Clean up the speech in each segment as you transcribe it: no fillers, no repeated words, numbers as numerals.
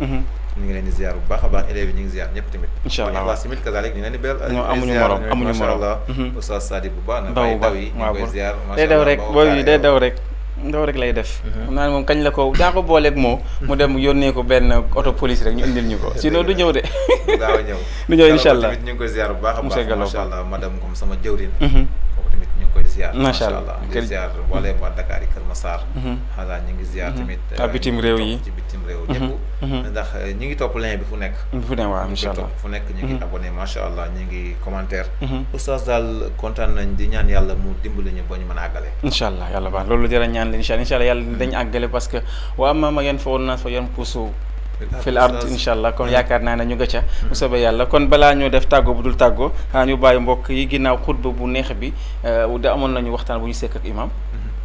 ñu ngi leen di ziar bu baax a baax élèves yi ñu ngi ziar ñëpp tamit incha allah waaw tamit kazalik ñu leen di beral amuñu morom amuñu morom Oustaz Sadi bu baax na daw daw yi ñu koy ziar day daw rek booy yi day daw rek ndaw rek lay def xam naa ne moom kañ la ko daa ko booleeg moo mu dem yónnee ko benn auto police rek ñu indil ñu ko sinon du ñëw de gaaw a ñëw du ñëw incha allah tamit ñu ngi koy ziar bu baax a baax macha allah madame comme sama jëwrin kooku tamit ñu ngi koy ziar macha allah ñu ngi ziar mbooleem waa Dakar yi Kër Massar xanaa ñu ngi ziar tamit bitim réew yi ci bitim réew ñëpp ndax ñu ngi topp lien bi fu nekk fu ne waaw incha allah fu nekk ñu ngi abonné macha allah ñu ngi commentaire oustaz daal kontaan nañ di ñaan yàlla mu dimbali ñu ba ñu mën a àggale incha allah yàlla baax loolu jërë ñaan leen incha allah yàlla dañ àggale parce que wa amma ma ngeen fa woon naas fa yan puusu fil ard incha allah kon yaakaar naa ne ñu nga ca bu soobee yàlla kon balaa ñoo def tàggoo bu dul tàggoo ñu bàyyi mbokk yi ginnaaw xutba bu neex bi da amoon nañu waxtaan bu ñu sekk ak imam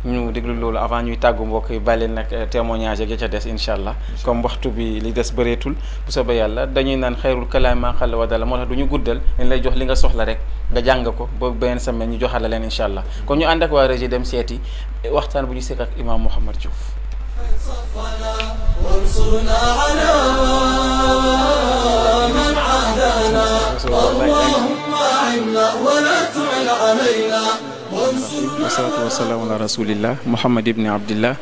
ñu déglu loolu avant ñuy tàggu mbokk yi bàyyi leen nag témoignage ya ca des incha allah comme waxtu bi li des bëreetul bu soobee yàlla dañuy naan xayrul kalaam maa qalla wa dalla moo tax du ñu guddal dañ lay jox li nga soxla rek nga jàng ko ba beneen semaine ñu joxal la leen incha allah kon ñu ànd ak waa régie dem seeti waxtaan bu ñu sekk ak imam Mouhamed Diouf وانصرنا على من عادانا اللهم أعنا ولا تعن علينا والصلاة والسلام على رسول الله محمد بن عبد الله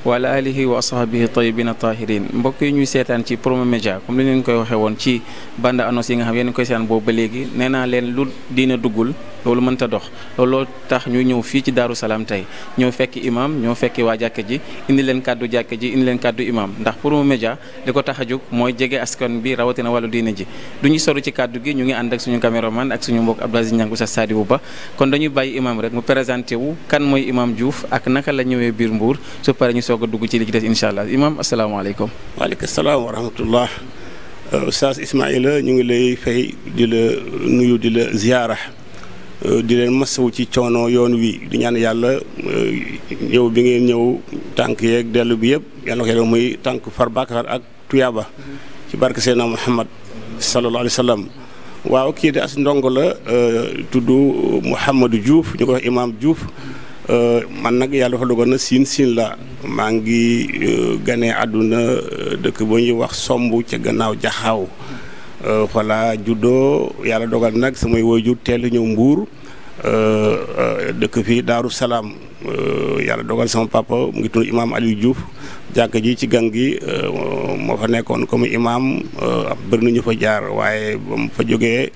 wa ala alihi wa ashabihi tayyibina tahirin mbokk yi ñuy seetaan ci Promo Média comme li leen koy waxee woon ci bande annonce yi nga xam yéen koy seetaan boobu ba léegi nee naa leen lu diina duggul loolu mënta dox looloo tax ñu ñëw fii ci Daaru Salaam tey ñëw fekki imam ñëw fekki waa jàkka ji indi leen kàddu jàkka ji indi leen kàddu imam ndax Promo Média li ko tax a jóg mooy jege askan bi rawatina wàllu diina ji du ñu soru ci kàddu gi ñu ngi ànd ak suñu caméraman ak suñu mbokk Abdou Aziz Niang Oustaz Sadibou Ba kon dañuy bàyyi imam rek mu présenté wu kan mooy imam Diouf ak naka la ñëwee biir Mbour su pare ñu soog a dugg ci li ci des incha allah imam asalaamaaleykum. waaleykum salaam wa rahmatullah Oustaz Ismaïla ñu ngi lay fay di la nuyu di la ziyaara di leen masawu ci coono yoon wi di ñaan yàlla ñëw bi ngeen ñëw tànk yeeg dellu bi yëpp yàlla ko yàlla muy tànk far bàkkaar ak tuyaaba ci barke Seydina Muhammad sallallahu alayhi wa sallam waaw kii de as ndongo la tudd Mouhamadou Diouf ñu ko wax imam Diouf man nag yàlla dafa dogal na siin la maa ngi ganee àdduna dëkk ba ñuy wax somb ca gannaaw jaxaaw voilà juddoo yàlla dogal nag samay waajur teel ñëw Mbuur dëkk fii Daaru Salaam yàlla dogal sama papa mu ngi tudd imam Aliou Diouf jàkka ji ci gang gi moo fa nekkoon comme imam bëri nañu fa jaar waaye ba mu fa jógee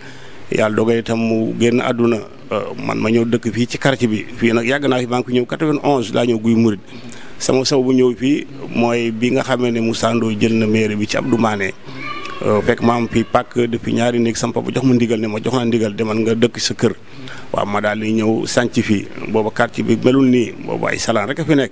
yàlla dogal itam mu génn àdduna man ma ñëw dëkk fii ci quartier bi fii nag yàgg naa fi maa ngi fi ñëw 91 laa ñëw Guy Murid sama saw bu ñëw fii mooy bi nga xamee ne Moussa Ndoye jël na mairie bi ci Abdou Mané fekk ma am fii pàkk depuis ñaari néeg sama papa jox ma ndigal ne ma jox naa ndigal demal nga dëkk sa kër waaw ma daal di ñëw sànc fii booba quartier bi melul nii booba ay salaan rek a fi nekk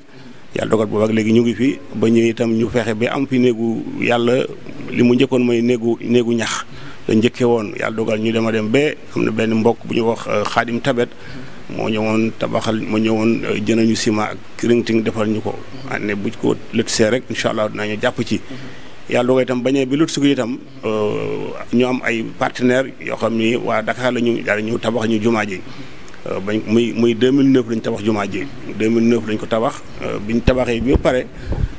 yàlla dogal booba ak léegi ñu ngi fi ba ñëw itam ñu fexe ba am fi néegu yàlla li mu njëkkoon mooy néegu ñax la njëkkee woon yàlla dogal ñu dem ba am na benn mbokk bu ñu wax Xaadim Tabet moo ñëwoon tabaxal moo ñëwoon jënañu ciment ak ringting defal ñu ko ne buñ ko lëtsee rek incha allah dinañu jàpp ci yàlla dogal itam bañee bi lutsi ko itam ñu am ay partenaires yoo xam ni waa Dakar la ñu daal ñu tabax ñu jumaa ji bañ muy 2009 lañ tabax jumaa ji 2009 lañ ko tabax biñ tabaxee bi ba pare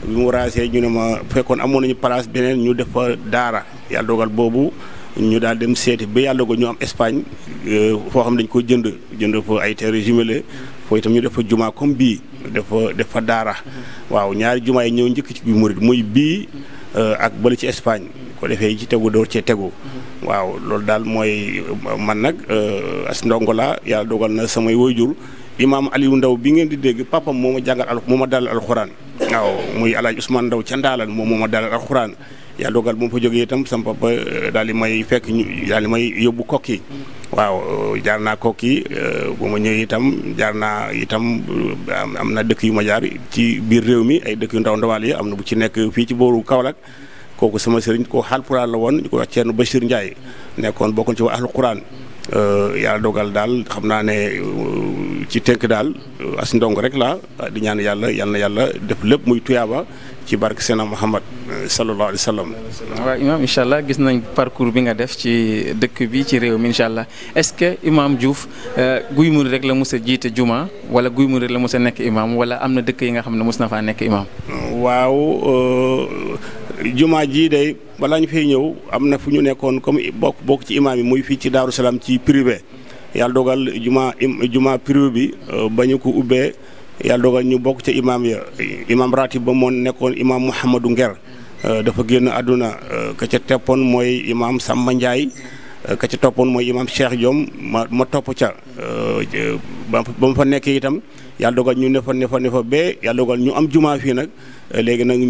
bi mu raasee ñu ne ma fekkoon amoon nañu place beneen ñu def fa daara yàlla dogal boobu ñu daal dem seeti ba yàlla dogal ñu am Espagne foo xam dañ ko jënd fa ay terre jumelé foo itam ñu def fa jumaa comme bii def fa daara waaw ñaari jumaa yi ñëw njëkk ci bi murid muy bii ak bële ci Espagne ko defee ci tegu door cee tegu waaw loolu daal mooy man nag as ndongo la yàlla dogal na samay waajur imaam Aliou Ndaw bi ngeen di dégg papam moo ma jàngal moo ma dalal alxuraan waaw muy Alaaji Ousmane Ndaw ca Ndaalan moo ma dalal alxuraan yàlla dogal bu ma fa jógee itam sama papa daal di may fekk ñu daal di may yóbbu kokki waaw jaar naa kokki bu ma ñëwee itam jaar naa itam am na dëkk yu ma jaar ci biir réew mi ay dëkk yu ndaw ndawal yi am na bu ci nekk fii ci booru Kaolack kooku sama sëriñ ko Haalpulaar la woon ñu ko wax Ceerno Bachir Ndiaye nekkoon bokkoon ci waa ahlu Quran yàlla dogal daal xam naa ne ci tënk daal as ndong rek la di ñaan yàlla yal na yàlla def lépp muy tuyaaba ci barke Seydina Muhammad sallallahu alayhi wa sallam. waaw imam incha allah gis nañ parcours bi nga def ci dëkk bi ci réew mi incha allah est-ce que imam Diouf Guy Murid rek la mos a jiite juma wala Guy Murid la mos a nekk imam wala am na dëkk yi nga xam ne mos na faa nekk imam. waaw jumaa ji day balaa ñu fay ñëw am na fu ñu nekkoon comme bokk ci imaam yi muy fii ci Daaru Salaam ci privé yàlla dogal jumaa privé bi ba ñu ko ubbee yàlla dogal ñu bokk ca imaam ya imaam ratib ba moo nekkoon imaam Mouhamadou Nger dafa génn àdduna ka ca teppoon mooy imaam Samba Ndiaye ka ca toppoon mooy imaam Cheikh Diom ma topp ca ba ma fa nekkee itam yàlla dogal ñu ne fa bee yàlla dogal ñu am jumaa fii nag léegi nag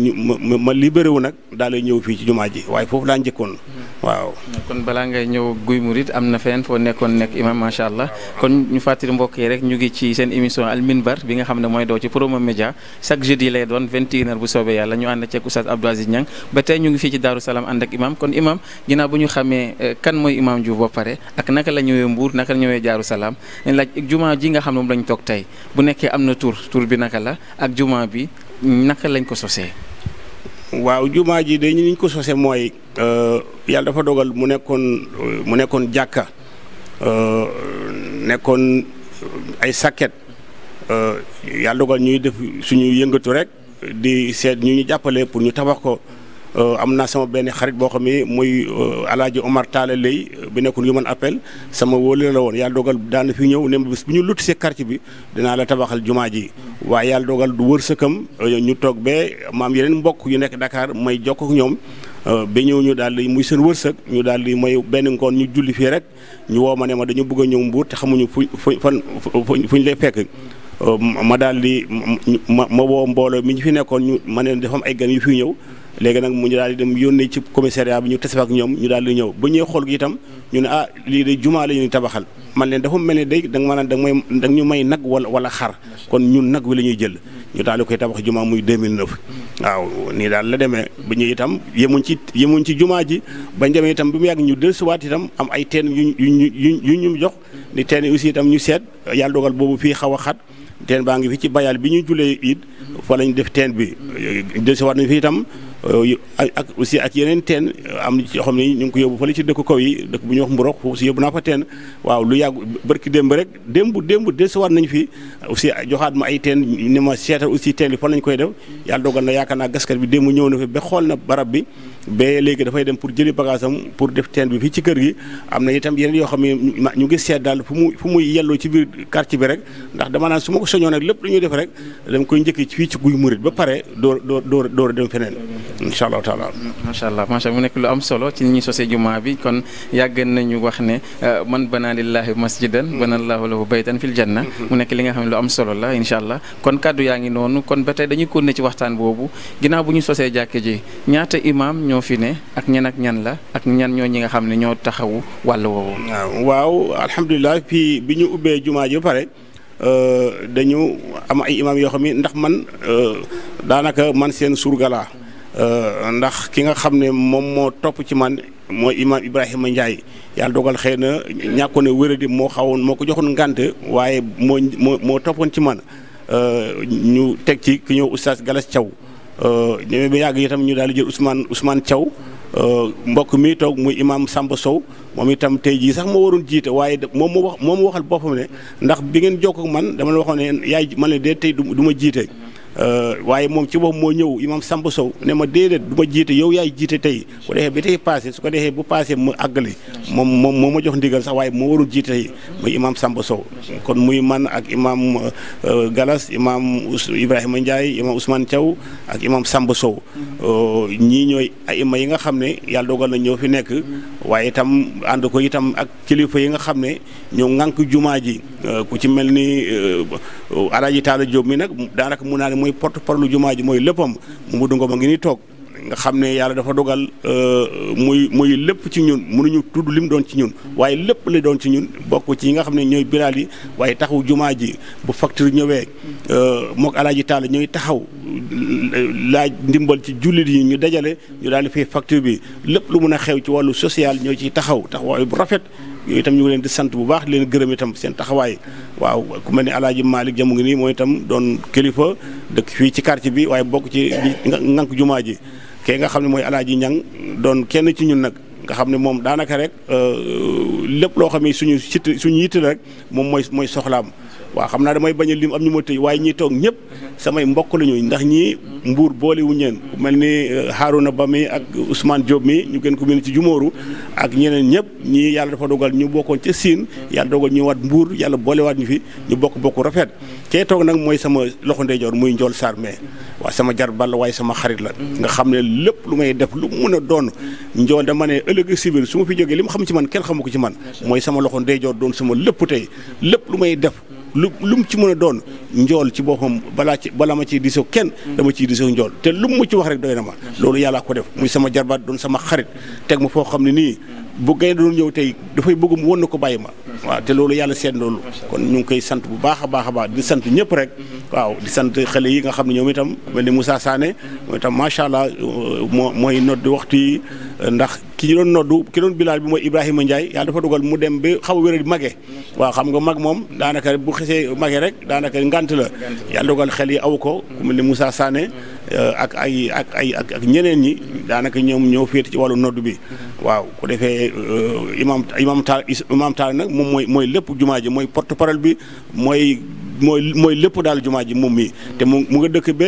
ma libéré wu nag daal di ñëw fii ci jumaa ji waaye foofu laa njëkkoon waaw. kon balaa ngay ñëw Guy Mouride am na feneen foo nekkoon nekk imam macha allah kon ñu fàttali mbokk yi rek ñu ngi ci seen émission Al Minbar bi nga xam ne mooy doo ci Promo Média chaque jeudi lay doon 21h bu soobee yàlla ñu ànd ceeg Oustaz Abdou Aziz Niang ba tey ñu ngi fii ci Daaru Salaam ànd ak imam kon imam ginnaaw bu ñu xamee kan mooy imam Diouf ba pare ak naka la ñëwee Mbour naka la ñëwee Daaru Salaam laaj jumaa ji nga xam ne moom lañ toog tey bu nekkee am na tur bi naka la ak jumaa bi naka lañ ko sosee. waaw jumaa ji de ñu ko sosee mooy yàlla dafa dogal mu nekkoon jàkka nekkoon ay sakket yàlla dogal ñuy def suñu yëngatu rek di seet ñu jàppale pour ñu tabax ko. am naa sama benn xarit boo xam ne muy Alaaji Omar Talla Lay bi nekkoon Human Appel sama wóolu la woon yàlla dogal daan fi ñëw ne ma bis bu ñu lotissé quartier bi dinaa la tabaxal jumaa ji waaye yàlla dogal du wërsëkam ñu toog bee maam yeneen mbokk yu nekk Dakar may jokk ak ñoom ba ñëw ñu daal di muy seen wërsëg ñu daal di may benn ngoon ñu julli fii rek ñu woo ma ne ma dañu bëgg a ñëw Mbuur te xamuñu fuñ lay fekk ma daal di ma woo mbooloo mi ñu fi nekkoon ñu ma ne dafa am ay gan yu fi ñëw léegi nag mu ñu daal di dem yónnee ci commissariat bi ñu tase ak ñoom ñu daal di ñëw ba ñëwee xool gi itam ñu ne lii de jumaa la ñu tabaxal man leen dafa mel ni day da nga maanaam da ñu may nag wala xar kon ñun nag wi la ñuy jël ñu daal di koy tabax jumaa muy 2009 waaw nii daal la demee ba ñu itam yemuñ ci jumaa ji bañ demee itam bi mu yàgg ñu dellusiwaat itam am ay teen yu ñu jox ni teen aussi itam ñu seet yàlla dogal boobu fii xaw a xat teen baa ngi fi ci bayal bi ñu julee it fa lañ def teen bi dellusiwaat nañ fi itam ak aussi ak yeneen teen am yoo xam ne ñu ngi ko yóbbu fële ci dëkk kaw yi dëkk bu ñuy wax Mburok foofu si yóbbu naa fa teen waaw lu yàgg barki démb rek démb dellusiwaat nañ fi aussi joxaat ma ay teen ni ma seetal aussi teen bi fan lañ koy def yàlla dogal na yaakaar naa gaskat bi démb ñëw na fi ba xool na barab bi ba léegi dafay dem pour jëli bagage am pour def teen bi fii ci kër gi am na itam yeneen yoo xam ne ñu ngi seet daal fu muy yelloo ci biir quartier bi rek ndax dama naan su ma ko soñoon nag lépp lu ñuy def rek dama koy njëkk fii ci Guy Mouride ba pare door dem feneen incha allahu taala. macha allah mu nekk lu am solo ci ni ñuy sosee jumaa bi kon yàgg nañu wax ne man bana lillahi masjidan bana allahu lahu baytan fil janna mu nekk li nga xam ne lu am solo la incha allah kon kaddu yaa ngi noonu kon ba tey dañuy continuer ci waxtaan boobu ginnaaw bu ñu sosee jàkke ji ñaata imam ñoo fi ne ak ñan la ak ñan ñoo ñi nga xam ne ñoo taxawu wàll woowu. waaw alhamdulilah fii bi ñu ubbee jumaa ji ba pare dañu am ay imam yoo xam ne ndax man daanaka man seen surgala ndax ki nga xam ne moom moo topp ci man mooy imam Ibrahima Ndiaye yàlla dogal xëy na ñàkkoon a wéradi moo ko joxoon ngànt waaye moo toppoon ci man ñu teg ci ki ñëw oustaz Galas Thiaw ñëwee ba yàgg itam ñu daal di jël Ousmane Thiaw mbokk mi toog muy imam Samba Sow moom itam tey jii sax moo waroon jiite waaye moom moo waxal boppam ne ndax bi ngeen jokk ak man dama la waxoon ne yaay man ne dee tey du ma jiite waaye moom ci boppam moo ñëw imam Samba Sow ne ma déedéet du ma jiite yow yaay jiite tey bu defee ba tey passé su ko defee bu passé ma àggale moom ma jox ndigal sax waaye moo waroon jiite tey muy imam Samba Sow kon muy man ak imam Galas imam Ibrahima Ndiaye imam Ousmane Thiaw ak imam Samba Sow ñii ñooy ay ima yi nga xam ne yàlla dogal na ñoo fi nekk waaye itam ànd ko itam ak kilifa yi nga xam ne ñoo ŋànk jumaa ji ku ci mel ni Alaaji Taala Jóob mi nag daanaka mun naa ne mooy porte-parole jumaa ji mooy léppam mu dungo ma ngi ni toog nga xam ne yàlla dafa dogal muy lépp ci ñun mënuñu tudd lim doon ci ñun waaye lépp la doon ci ñun bokk ci yi nga xam ne ñooy bilaal yi waaye taxaw jumaa ji bu facture ñëwee mook Alaaji Taala ñooy taxaw laaj ndimbal ci jullit yi ñu dajale ñu daal di fay facture bi lépp lu mun a xew ci wàllu social ñoo ciy taxawaay bu rafet yooyu itam ñu ngi leen di sant bu baax leen gërëm itam seen taxawaay waaw ku mel ni Alaaji Malick Jamu ngi nii mooy itam doon kilifa dëkk fii ci quartier bi waaye bokk ci ngank jumaa ji kee nga xam ne mooy Alaaji Ñang doon kenn ci ñun nag nga xam ne moom daanaka rek lépp loo xam ne suñu yitte la rek moom mooy soxlaam waaw xam naa damay bañ a lim am ñu ma tëj waaye ñi toog ñëpp samay mbokk la ñu ndax ñii mbuur boole wu ñeen ku mel ni Harouna Ba mi ak Ousmane Diop mi ñu gën ko mel ci Jumóoru ak ñeneen ñëpp ñii yàlla dafa dogal ñu bokkoon ca Siin yàlla dogal ñu waat mbuur yàlla boolewaat ñu fi ñu bokk rafet kee toog nag mooy sama loxo ndeyjoor muy Njool Sarr mais waaw sama jar balla waaye sama xarit la nga xam ne lépp lu may def lu mun a doon Njool dama ne ëllëg civil su ma fi jógee li mu xam ci man kenn xamu ko ci man mooy sama loxo ndeyjoor doon sama lépp tey lépp lu may def lu mu ci mën a doon Njool ci boppam balaa ma ciy disoo kenn dama ciy disoo Njool te lu mu ci wax rek doy na ma loolu yàllaa ko def muy sama jarbaat doon sama xarit teg ma foo xam ne nii bu gaynde doon ñëw tey dafay bëgg mu won na ko bàyyi ma waaw te loolu yàlla seet loolu kon ñu ngi koy sant bu baax a baax di sant ñëpp rek waaw di sant xale yi nga xam ne ñoom itam mel ni Moussa Sané moom itam macha allah mooy nodd waxtu yi ndax ki ñu doon noddu ki doon bilaal bi mooy Ibrahima Ndiaye yàlla dafa dogal mu dem ba xaw a wéra di mage waaw xam nga mag moom daanaka bu xesee mage rek daanaka ngant la yàlla dogal xel yi aw ko ku mel ni Moussa Sané ak ñeneen ñi daanaka ñoom ñoo féete ci wàllu nodd bi waaw ku defee imam taal nag moom mooy lépp jumaa ji mooy porte parole bi mooy lépp daal jumaa ji moom mii te mu nga dëkk ba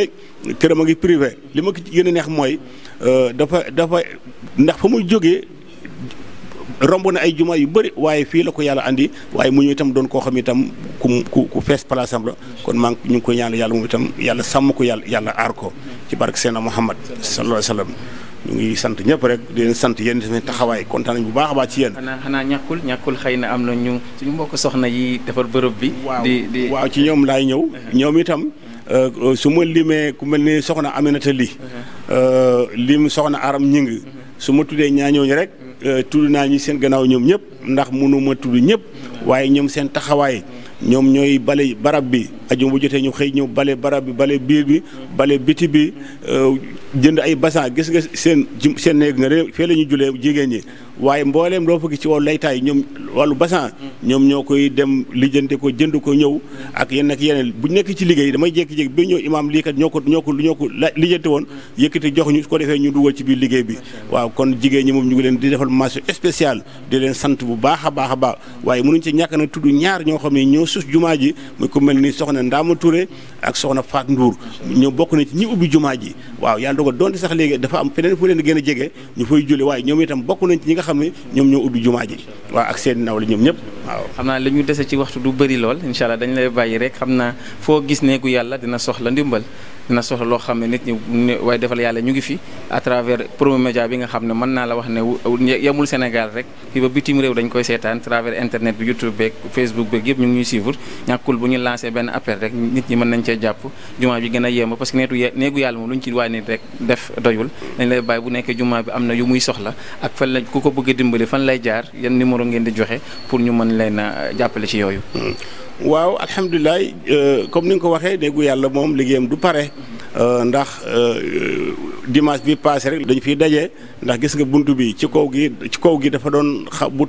këram a ngi privé li ma gën a neex mooy dafa ndax fa muy jógee romb na ay jumaa yu bëri waaye fii la ko yàlla andi waaye mu ñu itam doon koo xam itam ku fees place am la kon ñu ngi koy ñaan yàlla moom itam yàlla sàmm ko yàlla aar ko ci barke Seydina Muhammad sallallahu alayhi wa sallam ñu ngi sant ñëpp rek di leen sant yéen tamit taxawaay kontaan nañ bu baax a baax ci yéen. xanaa ñàkkul xëy na am na ñu suñu mbokk soxna yi defar bërëb bi. waaw ci ñoom laay ñëw. ñoom itam su ma limee ku mel ni soxna Aminata Ly. lim soxna Aram Ñing su ma tuddee ñooñu rek. tudd naa ñi seen gannaaw ñoom ñëpp ndax mënu ma tudd ñëpp waaye ñoom seen taxawaay ñoom ñooy bale barab bi aju bu jotee ñu xëy ñëw bale barab bi bale biir bi bale biti bi jënd ay basan gis nga seen néeg nga de fee la ñu julee jigéen ñi waaye mbooleem loo fa gis ci wàllu laytaay ñoom wàllu basan ñoom ñoo koy dem lijjante ko jënd ko ñëw ak yenn ak yeneen bu nekk ci liggéey damay jékki-jékki ba ñëw imaam lii kat ñoo ko lijjante woon yëkkati jox ñu su ko defee ñu dugal ci biir liggéey bi waaw kon jigéen ñi moom ñu ngi leen di defal mention spéciale di leen sant bu baax a baax a baax waaye mënuñ ci ñàkk nag tudd ñaar ñoo xam ne ñoo sus jumaa ji muy ko mel ni soxna Ndaama Touré ak soxna Faat Ndour ñoo bokk na ci ñi ubbi jumaa ji waaw yàlla dogal donte sax léegi dafa am feneen fu leen gën a jege ñu fay julli waaye ñoom itam bokk nañ ci ñi nga xam ne ñoom ñoo ubbi jumaa ji waaw ak seen nawle ñoom ñëpp waaw xam naa li ñu dese ci waxtu du bëri lool incha allah dañ lay bàyyi rek xam naa foo gis neegu yàlla dina soxla ndimbal dina soxla loo xam ne nit ñi waaye defal yàlla ñu ngi fi à travers Promo Média bi nga xam ne mën naa la wax ne yemul Sénégal rek fii ba bitim réew dañ koy seetaan travers internet bi YouTube beeg Facebook beeg yëpp ñu ngi ñuy suivre ñàkkul bu ñu lancé benn appel rek nit ñi mën nañ cee jàpp jumaa bi gën a yemb parce que neegu yàlla moom lu ñu ci waa nit rek def doyul dañ lay bàyyi bu nekkee jumaa bi am na yu muy soxla ak fan la ku ko bëgg a dimbali fan lay jaar yan numéro ngeen di joxe pour ñu mën leen a jàppale ci yooyu. waaw alhamdulilah comme ni nga ko waxee néegu yàlla moom liggéeyam du pare ndax dimanche bi passé rek dañu fiy daje ndax gis nga buntu bi ci kaw gi dafa doon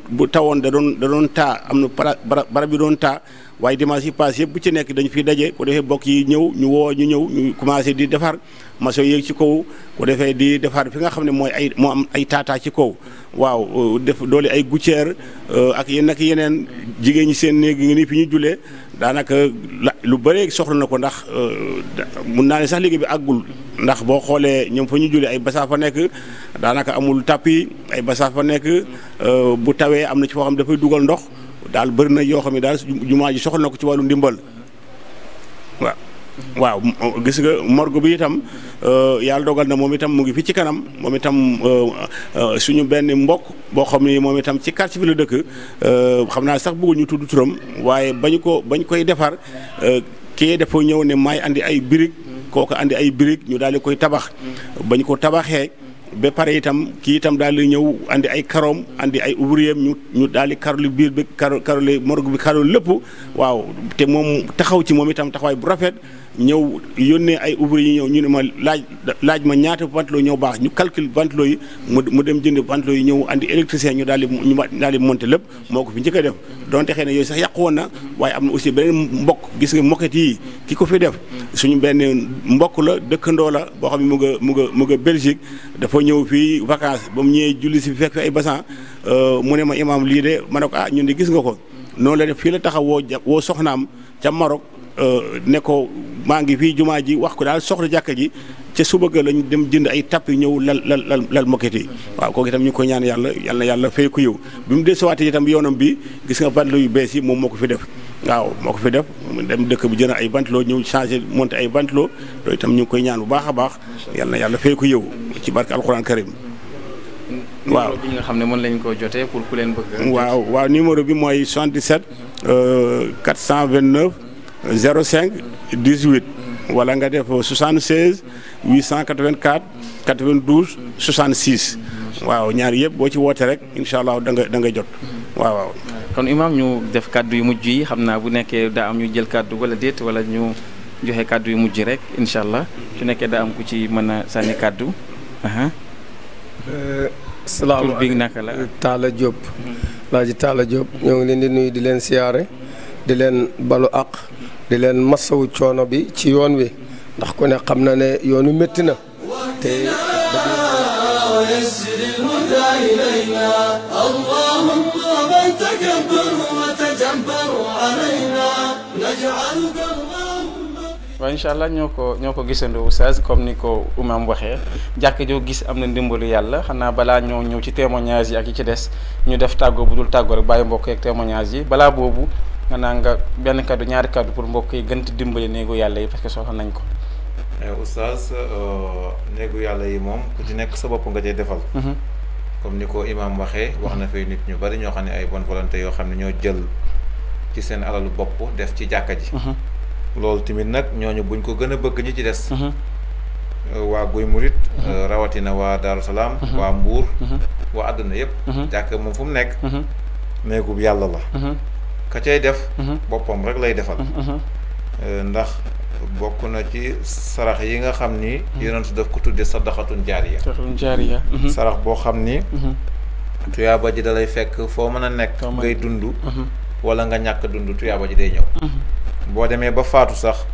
bu tawoon da doon taa am na barab bi doon taa waaye dimanche yi passé yëpp bu ci nekk dañu fiy daje ko defee bokk yi ñëw ñu commencé di defar maçon yéeg ci kaw ko defee di defar fi nga xam ne moo am ay taataa ci kaw waaw def doole ay gouttière ak yeneen jigéen ñi seen néeg ngi ni fi ñu julee daanaka lu bëree soxla na ko ndax mun naa ne sax liggéey bi àggul ndax boo xoolee ñoom fa ñu julee ay basaa fa nekk daanaka amul tapis ay basaa fa nekk bu tawee am na ci foo xam dafay dugal ndox daal bëri na yoo xam ne daal jumaa ji soxla na ko ci wàllu ndimbal waaw gis nga morgue bi itam yàlla dogal na moom itam mu ngi fi ci kanam moom itam suñu benn mbokk boo xam ne moom itam ci quartier bi la dëkk xam naa sax bëgguñu tudd turam waaye bañ koy defar kii dafa ñëw ne maay andi ay briques kooku andi ay briques ñu daal di koy tabax bañ ko tabaxee ba pare itam kii itam daal di ñëw andi ay karoom andi ay ouvrier ñu daal di karoli biir bi karoli morgue bi karoli lépp waaw te moom taxaw ci moom itam taxawaay bu rafet ñëw yónnee ay ouvrier yi ñëw ñu ne ma laaj ma ñaata ventilo ñëw baax ñu calcule ventilo yi mu dem jënd ventilo yi ñëw andi électricien ñu daal di monter lépp moo ko fi njëkk a def donte xëy na yooyu sax yàqu woon na waaye am na aussi beneen mbokk gis nga moquette yi ki ko fi def suñu benn mbokk la dëkkandoo la boo xam ne mu nga Belgique dafa ñëw fii vacances ba mu ñëwee julli si fekk fi ay basan mu ne ma imaam lii de ma ne ko ñun de gis nga ko noonu la def fii la taxaw woo soxnaam ca Maroc ne ko maa ngi fii jumaa ji wax ko daal soxla jàkka ji ca suba ga lañ dem jënd ay tapp yi ñëw lal moquette yi waaw kooku itam ñu ngi koy ñaan yàlla yal na yàlla fay ko yow bi mu desewaatee itam yoonam bi gis nga ventilo yu bees yi moom moo ko fi def waaw moo ko fi def dem dëkk bi jënd ay ventilo ñëw changé monté ay ventilo loolu itam ñu ngi koy ñaan bu baax a baax yal na yàlla fay ko yow ci barke alxuraan karim waaw numéro bi nga xam ne mën lañ ko jotee pour ku leen bëgg. waaw numéro bi mooy 77 429 05 18 wala nga def 76 884 92 66 waaw ñaar yëpp boo ci woote rek incha allah da nga jot waaw. kon imaam ñu def kàddu yu mujj yi xam naa bu nekkee daa am ñu jël kàddu wala déet wala ñu joxe kàddu yu mujj rek incha allah su nekkee daa am ku ci mën a sànni kàddu. salaamaaleykum bi naka la Talla Diop. Laaji Talla Diop ñoo ngi leen di nuyu di leen siyaare di leen balu àq di leen masawu coono bi ci yoon wi ndax ku ne xam na ne yoonu métti na te waaw incha allah ñoo ko gisandoo oustaz comme ni ko imam waxee jàkk joo gis am na ndimbalu yàlla xanaa balaa ñoo ñëw ci témoignage yi ak yi ci des ñu def tàggoo bu dul tàggoo rek bàyyi mbokk yeeg témoignage yi balaa boobu nga naa nga benn kaddu ñaari kaddu pour mbokk yi gën a dimbali néegu yàlla yi parce que soxla nañ ko. oustaz néegu yàlla yi moom ku ci nekk sa bopp nga cay defal. comme ni ko imam waxee wax na fi nit ñu bari ñoo xam ne ay bonne volonté yoo xam ne ñoo jël ci seen alalu bopp def ci jàkka ji. loolu tamit nag ñooñu buñ ko gën a bëgg ñi ci des. waa Guy Murit rawatina waa Daaru Salaam. waa Mbuur. waa àdduna yëpp. jàkka moom fu mu nekk. néegub yàlla la. ka cay def. boppam rek lay defal. ndax bokk na ci sarax yi nga xam ni. yonent daf ko tuddee sadaqatun jaariya. jaariya. sarax boo xam ni. tuyaaba ji da lay fekk foo mën a nekk. ngay dund. wala nga ñàkk dund tuyaaba ji day ñëw. boo demee ba faatu sax.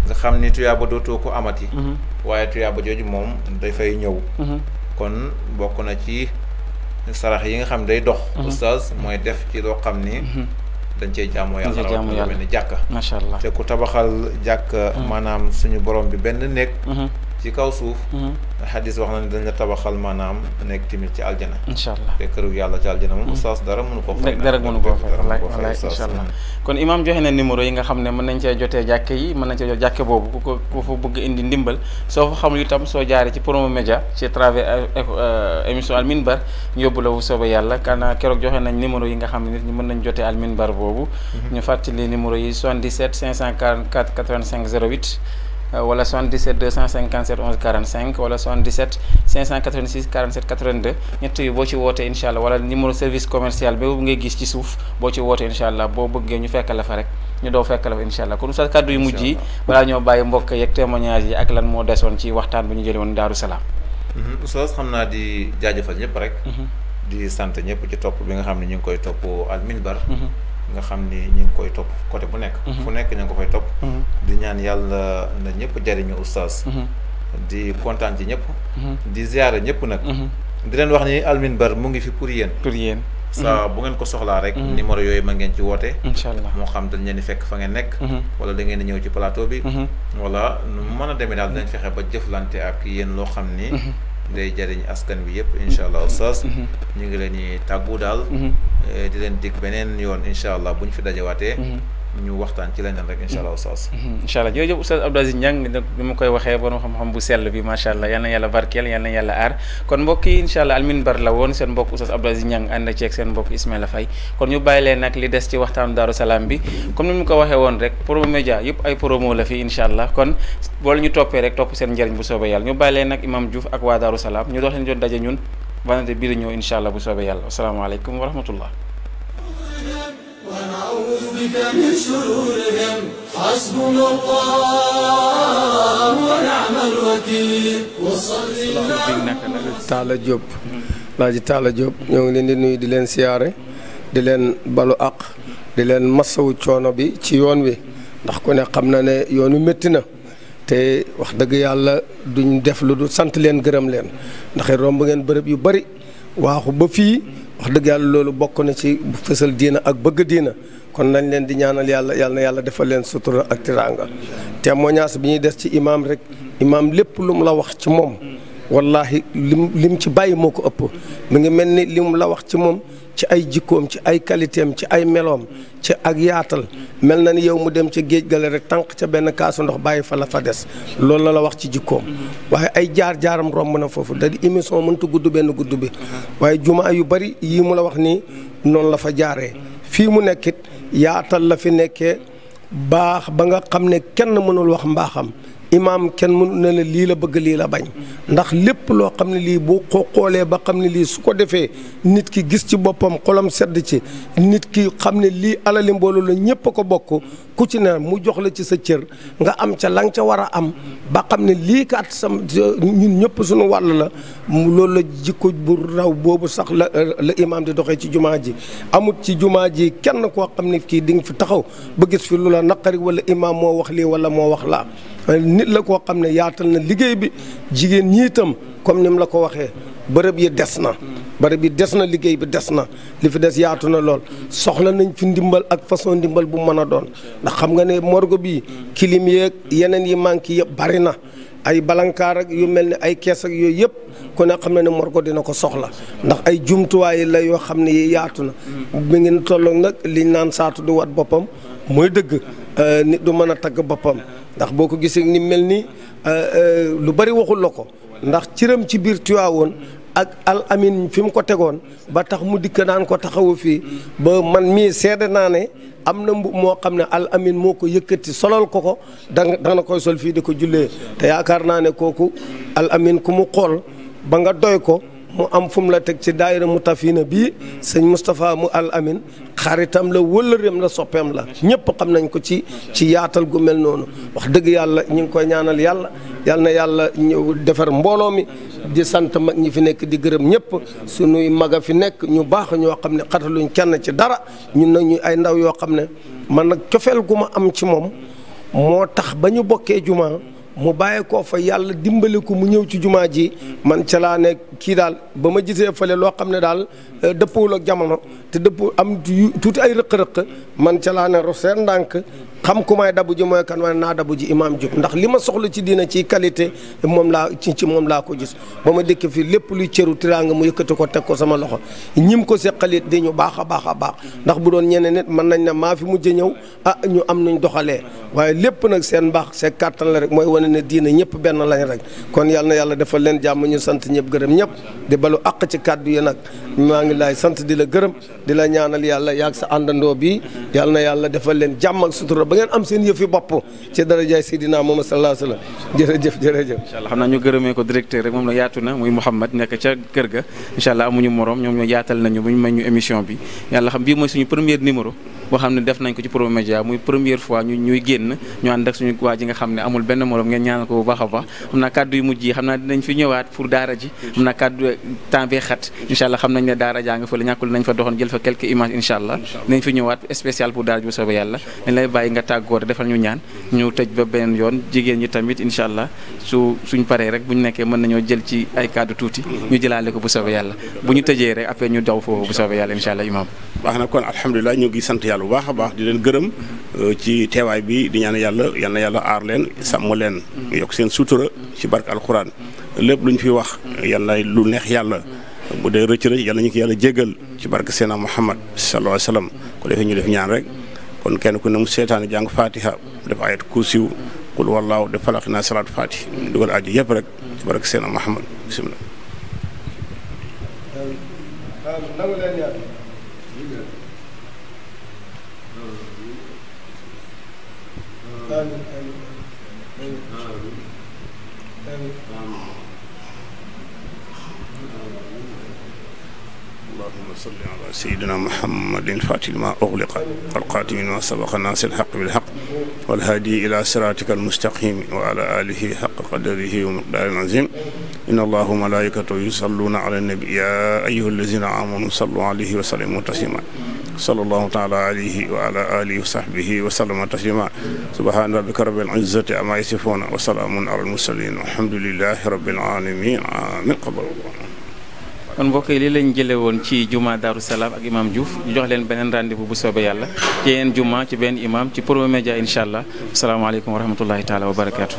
nga xam ni tuyaaba dootoo ko amati. waaye tuyaaba jooju moom dafay ñëw. kon bokk na ci sarax yi nga xam day dox. oustaz mooy def ci loo xam ni. dañ cey jaamu yàlla rawatina mel ni jàkka. macha allah te ku tabaxal jàkka. maanaam suñu borom bi benn néeg. ci kaw suuf. xadis wax na ne dañ la tabaxal maanaam nekk tamit ci aljana. incha allah te këru yàlla ci aljana moom oustaz dara mënu ko fay. dara mënu ko fay wallaay incha allah kon imam joxe na numéro yi nga xam ne mën nañ cee jotee jàkke yi mën nañ cee jot jàkke boobu ku fa bëgg indi ndimbal soo fa xamul itam soo jaaree ci Promo Média ci travers émission Al Minbar ñu yóbbu la wu soobee yàlla kana keroog joxe nañ numéro yi nga xam ne nit ñi mën nañ jotee Al Minbar boobu. ñu fàttali numéro yi 77 544 85 08. wala 77 257 11 45 wala 77 586 47 82 ñett yi boo ci wootee incha allah wala numéro service commercial boobu ngay gis ci suuf boo ci wootee incha allah boo bëggee ñu fekk la fa rek ñu doo fekk la fa incha allah kon oustaz kàddu yu mujj yi balaa ñoo bàyyi mbokk yeeg témoignage yi ak lan moo desoon ci waxtaan bu ñu jëlee woon Daaru Salaam. oustaz xam naa di jaajëfal ñëpp rek. di sant ñëpp ci topp bi nga xam ne ñu ngi koy topp Al Minbar. nga xam ni ñu ngi koy topp côté bu nekk. fu nekk ñu ngi ko koy topp. di ñaan yàlla na ñëpp jariñu oustaz. di kontaan ci ñëpp. di ziyaare ñëpp nag. di leen wax ni Al Minbar mu ngi fi pour yéen. pour yéen. saa bu ngeen ko soxlaa rek. numéro yooyu ma ngeen ci woote. incha allah moo xam dañ leen di fekk fa ngeen nekk. wala da ngeen di ñëw ci plateau bi. wala nu mu mën a demee daal dinañ fexe ba jëflante ak yéen loo xam ni. day jariñ askan bi yëpp incha allah oustaz. ñu ngi leen di tàggu daal. di leen dig beneen yoon incha allah bu ñu fi dajawaatee. ñu waxtaan ci leneen rek incha allah oustaz. incha allah jërëjëf oustaz Abdou Aziz Niang ni ma koy waxee borom xam-xam bu sell bi macha allah yal na yàlla barkeel yal na yàlla aar kon mbokk yi incha allah Al Minbar la woon seen mbokk oustaz Abdou Aziz Niang ànd ceeg seen mbokk Ismaïla Faye kon ñu bàyyi leen nag li des ci waxtaanu Daaru Salaam bi comme ni mu ko waxee woon rek Promo Média yëpp ay promo la fi incha allah kon boole ñu toppee rek topp seen njëriñ bu soobee yàlla ñu bàyyi leen nag Imam Diouf ak waa Daaru Salaam ñu dox leen jot daje ñun banante bii di ñëw incha allah bu soobee yàlla asalaamaaleykum wa rahmatullah. ونعوذ بك من شرورهم حسبنا الله ونعم الوكيل وصلي Talla Diop. Laaji Talla Diop ñoo ngi leen di nuyu di leen siyaare di leen balu àq di leen masawu coono bi ci yoon wi ndax ku ne xam na ne yoonu métti na te wax dëgg yàlla duñ def lu du sant leen gërëm leen ndax romb ngeen bërëb yu bari waaxu ba fii wax dëgg yàlla loolu bokk na ci fësal diina ak bëgg diina kon nañ leen di ñaanal yàlla yàlla na yàlla defal leen sutura ak tiraanga témoignage bi ñuy des ci imaam rek imaam lépp lu mu la wax ci moom wallahi lim ci bàyyi moo ko ëpp mi ngi mel ni li mu la wax ci moom ci ay jikkoom ci ay qualité am ci ay meloom ci ak yaatal mel na ni yow mu dem ca géej gale rek tànq ca benn kaasu ndox bàyyi fa la fa des loolu la wax ci jikkoom waaye ay jaar-jaaram romb na foofu da di émission mënta gudd benn gudd bi waaye jumaa yu bari yii mu la wax nii noonu la fa jaaree fii mu nekkit yaatal la fi nekkee baax ba nga xam ne kenn mënul wax mbaaxam imaam kenn mënu ne la lii la bëgg lii la bañ ndax lépp loo xam ne lii boo ko xoolee ba xam ne lii su ko defee nit ki gis ci boppam xolam sedd ci nit ki xam ne lii alali mbooloo la ñëpp a ko bokk ku ci ne mu jox la ci sa cër nga am ca la nga ca war a am ba xam ne lii kat sam ñun ñëpp suñu wàll la loolu la jikko bu raw boobu sax la imaam di doxee ci jumaa ji amut ci jumaa ji kenn koo xam ne kii di nga fi taxaw ba gis fi lu la naqari wala imaam moo wax lii wala moo wax laa nit la koo xam ne yaatal na liggéey bi jigéen ñi itam comme ni mu la ko waxee bërëb yi des na liggéey bi des na li fi des yaatu na lool soxla nañ fi ndimbal ak façon ndimbal bu mën a doon ndax xam nga ne morgue bi kilim yeeg yeneen yi manqué yëpp bari na ay balankaar ak yu mel ne ay kees ak yooyu yëpp ku ne xam na ne morgue dina ko soxla ndax ay jumtuwaay la yoo xam ne yi yaatu na mi ngi tolloog nag liñ naan saatu du wat boppam mooy dëgg nit du mën a tagg boppam ndax boo ko gisee ni mel ni lu bari waxul la ko ndax cëram ci biir Tiwaawoon ak al amin fi mu ko tegoon ba tax mu dikk naan ko taxawu fii ba man mii seede naa ne am na mbu moo xam ne al amin moo ko yëkkati solal ko dana koy sol fii di ko jullee te yaakaar naa ne kooku al amin ku mu xool ba nga doy ko mu am fu mu la teg ci daayira Mutafina bii sëñ Moustapha mu al amin xaritam la wëllëreem la soppeem la ñëpp xam nañ ko ci yaatal gu mel noonu wax dëgg yàlla ñu ngi koy ñaanal yàlla na yàlla ñëw defar mbooloo mi di sant mag ñi fi nekk di gërëm ñëpp sunuy maga fi nekk ñu baax ñoo xam ne xataluñ kenn ci dara ñun nag ñu ay ndaw yoo xam ne man nag cofeel gu ma am ci moom moo tax ba ñu bokkee jumaa mu bàyyi koo fa yàlla dimbali ko mu ñëw ci jumaa ji man ca laa ne kii daal ba ma gisee fële loo xam ne daal dëppwul ak jamono te dëpp am tuuti ay rëq-rëq man ca laa ne roseer ndànk xam ku may dabu ji mooy kan waaye naa dabu ji imaam Diop ndax li ma soxla ci diina ci qualité moom laa ci moom laa ko gis ba ma dëkk fii lépp luy cëru tiraanga mu yëkkati ko teg ko sama loxo ñim ko seqalit di ñu baax a baax a baax ndax bu doon ñeneen nit mën nañ ne maa fi mujj ñëw ñu am nuñ doxalee waaye lépp nag seen mbaax seen kàttan la rek mooy wane ne diina ñëpp benn lañ rek kon yal na yàlla defal leen jàmm ñu sant ñëpp gërëm ñëpp di balu àq ci kàddu yi nag maa ngi lay sant di la gërëm di la ñaanal yàlla yaag sa àndandoo bi yal na yàlla defal leen jàmm ak sutura ba ngeen am seen yëfi bopp ci darajaay Seydina Muhammad sallallahu alayhi wa sallam jërëjëf incha allah xam naa ñu gërëmee ko directeur rek moom la yaatu na muy Mouhamed nekk ca kër ga incha allah amuñu morom ñoom ñoo yaatal nañu bu ñu may ñu émission bi yàlla xam bii mooy suñu premier numéro boo xam ne def nañ ko ci Pro Média muy première fois ñuy génn ñu ànd ak suñu waa ji nga xam ne amul benn morom ngeen ñaanal ko bu baax a baax xam naa kàddu yu mujj yi xam naa dinañ fi ñëwaat pour daara ji xam naa kàddu temps bi xat incha allah xam nañ ne daara jaa nga fa la ñàkkul nañ fa doxoon jël fa quelques images incha allah dinañ fi ñëwaat spécial pour daara ji bu soobee yàlla dañ lay bàyyi nga tàggoo defal ñu ñaan ñu tëj ba beneen yoon jigéen ñi tamit incha allah suñ paree rek bu ñu nekkee mën nañoo jël ci ay kàddu tuuti ñu jëlaale ko bu soobee yàlla bu ñu tëjee rek après ñu daw foofu bu soobee yàlla incha allah imam baax na kon alhamdulilah ñu ngi sant yàlla bu baax a baax di leen gërëm ci teewaay bi di ñaan yàlla yal na yàlla aar leen sàmm leen yokk seen sutura ci barke alxuraan lépp lu ñu fi wax yàlla lu neex yàlla bu dee rëcc rëcc yàlla ñu ko yàlla jéggal ci barke Seydina Muhammad sallallahu alayhi wa sallam ko defee ñu def ñaan rek kon kenn ku ne mu seetaani jàng fatiha def ayat kursiw qul wallaahu def falaq naa salaatu fatih dugal aju yëpp rek ci barke Seydina Muhammad bismillah اللهم صل على سيدنا محمد الفاتح لما أغلق والقاتم لما سبق ناصر الحق بالحق والهادي إلى صراطك المستقيم وعلى آله حق قدره ومقداره العظيم إن الله وملائكته يصلون على النبي يا أيها الذين آمنوا صلوا عليه وسلموا تسليما صلى الله تعالى عليه وعلى آله وصحبه وسلم تسليما سبحان ربك رب العزة عما يصفون وسلام على المرسلين والحمد لله رب العالمين آمين قبل الله kon mbokk yi lii lañ jëlee woon ci juma Darou Salam ak imam Diouf ñu jox leen beneen rendez-vous bu soobee yàlla ci yeneen juma ci benn imam ci Pro Média incha allah asalaamaaleykum wa rahmatullahi taala wa barakaatu.